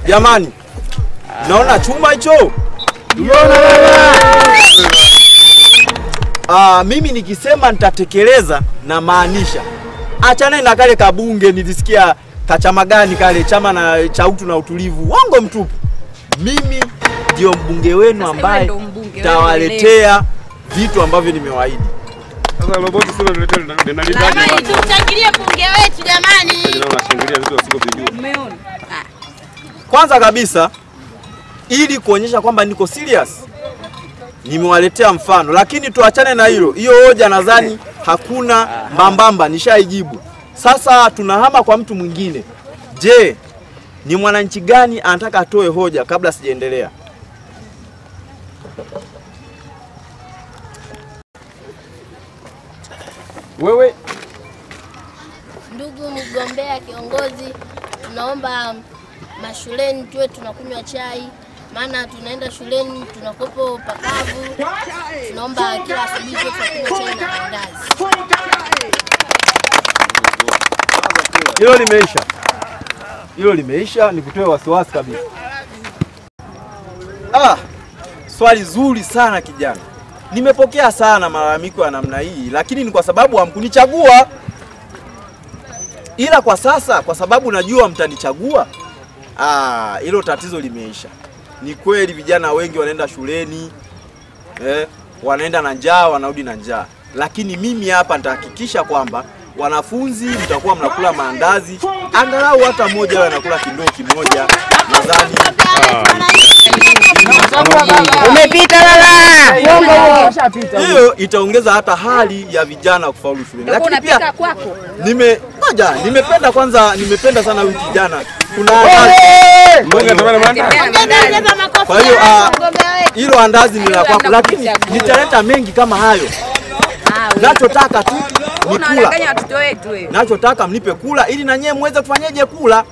Jamani, naona chuma hicho. Mimi nikisema nitatekeleza na maanisha. Achana na kale kabunge nilisikia kachama gani kale, chama na cha utu na utulivu. Uongo mtupu. Mimi ndio mbunge wenu ambaye nitawaletea vitu ambavyo nimewaahidi. Sasa roboti sio tuletea linalitaje. Jamani, tumshangilie mbunge wetu jamani. Unashangilia vitu usivyovijua. Umeona? Kwanza kabisa ili kuonyesha kwamba niko serious nimewaletea mfano, lakini tuachane na hilo. Hiyo hoja nadhani hakuna mbambamba, nishaijibu. Sasa tunahama kwa mtu mwingine. Je, ni mwananchi gani anataka atoe hoja kabla sijaendelea? Wewe ndugu mgombea kiongozi, tunaomba mashuleni tuwe tunakunywa chai, maana tunaenda shuleni tunakopo pakavu. Tunaomba kila asubuhi tuwe tunakunywa chai na mandazi. Hilo limeisha. Hilo limeisha, nikutoe wasiwasi kabisa. Swali zuri sana kijana. Nimepokea sana malalamiko ya namna hii, lakini ni kwa sababu hamkunichagua. Ila kwa sasa kwa sababu najua mtanichagua, hilo tatizo limeisha. Ni kweli vijana wengi wanaenda shuleni, wanaenda na njaa, wanarudi na njaa. Lakini mimi hapa nitahakikisha kwamba wanafunzi mtakuwa mnakula maandazi, angalau hata mmoja anakula kindoo kimoja. Nadhani umepita baba. Hiyo itaongeza hata hali ya vijana kufaulu shuleni. Lakini pia nimependa kwanza, nimependa sana huyu kijana. Kuna kwa hiyo hilo andazi ni la kwako, lakini nitaleta mengi kama hayo. Nachotaka tu ni kula. Nachotaka mnipe kula ili na nyewe muweze kufanyaje kula.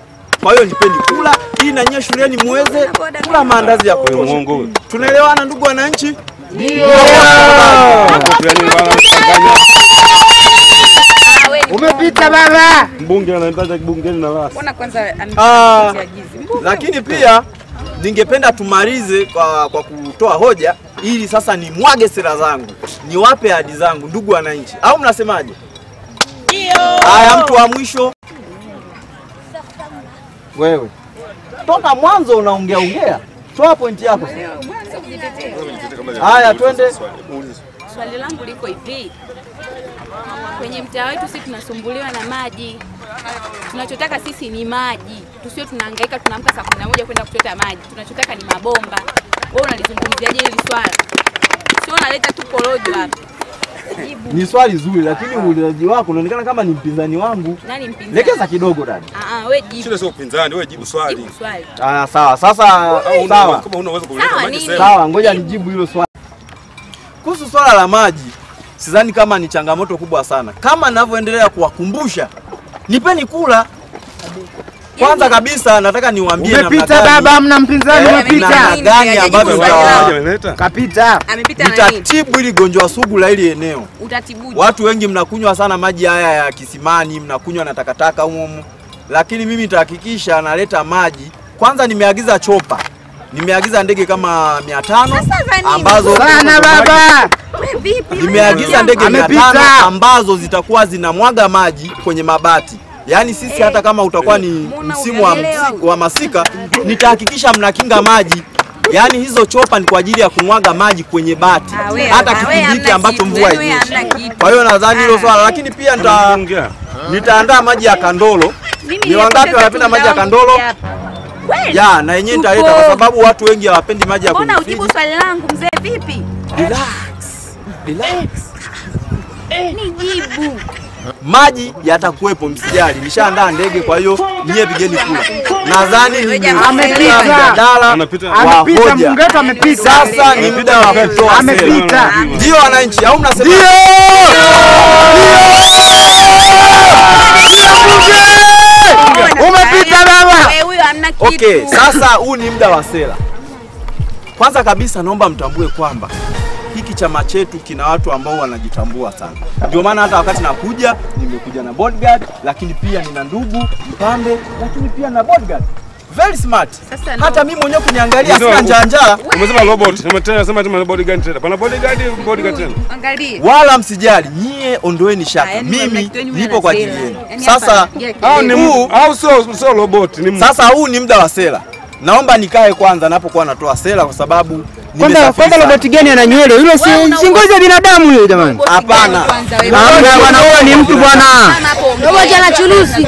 Kwa hiyo nipeni kula ili na nyewe shuleni muweze kula maandazi ya kutosha. Tunaelewana ndugu wananchi? Ndio. Umepita baba. Mbunge anaenda bungeni na lasi. Mbona kwanza ameagiza. Lakini pia ningependa tumalize kwa kutoa hoja ili sasa nimwage sera zangu, niwape ahadi zangu ndugu wananchi. Au mnasemaje? Ndio. Haya, mtu wa mwisho. Wewe. Toka mwanzo unaongea ongea. Toa pointi yako. Haya, twende. Swali langu liko hivi. Kwenye mtaa wetu sisi tunasumbuliwa na maji. Tunachotaka sisi ni maji. Tusio tunahangaika tunaamka saa 11 kwenda kuchota maji. Tunachotaka ni mabomba. Wewe unalizungumziaje hili swala? Sio unaleta tu porojo hapa. Ni swali zuri, lakini uulizaji wako unaonekana kama ni mpinzani wangu. Nani mpinzani? Lekeza kidogo dada. Wewe jibu. Sio sio mpinzani, wewe jibu swali. Jibu swali. Sawa. Sasa sawa. Kama una uwezo kuleta maji sema. Sawa, ngoja nijibu hilo swali. Kuhusu swala la maji, sidhani kama ni changamoto kubwa sana. Kama ninavyoendelea kuwakumbusha, nipeni kula. Kwanza kabisa nataka niwaambie namna gani. Umepita baba, mna mpinzani umepita. Namna gani ambavyo kapita. Amepita na nini? Nitatibu ili gonjwa sugu la hili eneo. Utatibuje? Watu wengi mnakunywa sana maji haya ya kisimani, mnakunywa na takataka humu. Lakini mimi nitahakikisha naleta maji. Kwanza nimeagiza chopa. Nimeagiza ndege kama 500 ambazo sana baba. Nimeagiza ndege 500 ambazo zitakuwa zinamwaga maji kwenye mabati. Yaani sisi hata kama utakuwa ni msimu wa masika, nitahakikisha mnakinga maji. Yaani hizo chopa ni kwa ajili ya kumwaga maji kwenye bati. Hata kipindi hiki ambacho mvua hainyeshi. Kwa hiyo nadhani hilo swala, lakini pia nitaandaa maji ya kandolo. Ni wangapi wanapenda maji ya kandolo? Ya, na yenyewe nitaleta kwa sababu watu wengi hawapendi maji ya kwenye friji. Mbona ujibu swali langu mzee vipi? Relax. Relax. Nijibu. Maji yatakuwepo, msijali. Nishaandaa ndege, kwa hiyo nyie pigeni kula. Nadhani amepita mjadala amepita, mbunge wetu amepita. Sasa ni muda wa kutoa. Amepita. Ndio wananchi, au mnasema? Ndio. Umepita baba. Wewe hamna kitu. Okay, sasa huu ni muda wa sera. Kwanza kabisa naomba mtambue kwamba hiki chama chetu kina watu ambao wanajitambua sana. Ndio maana hata wakati nakuja, nimekuja na bodyguard, lakini pia nina ndugu mpambe, lakini pia na bodyguard. Very smart. Hata mimi mwenyewe kuniangalia sina njaa. Umesema robot. Umesema tena bodyguard tena. Pana bodyguard, bodyguard tena. Angalie. Wala msijali, nyie ondoeni shaka. Mimi nipo kwa ajili yenu. Sasa au ni au sio robot ni. Sasa huu ni muda wa sera. Naomba nikae kwanza napokuwa natoa sera kwa sababu kwanza robot gani ana nywele? Yule si ngozi ya binadamu yule jamani. Hapana. Bwana huyo ni mtu bwana. Robot ana chunusi.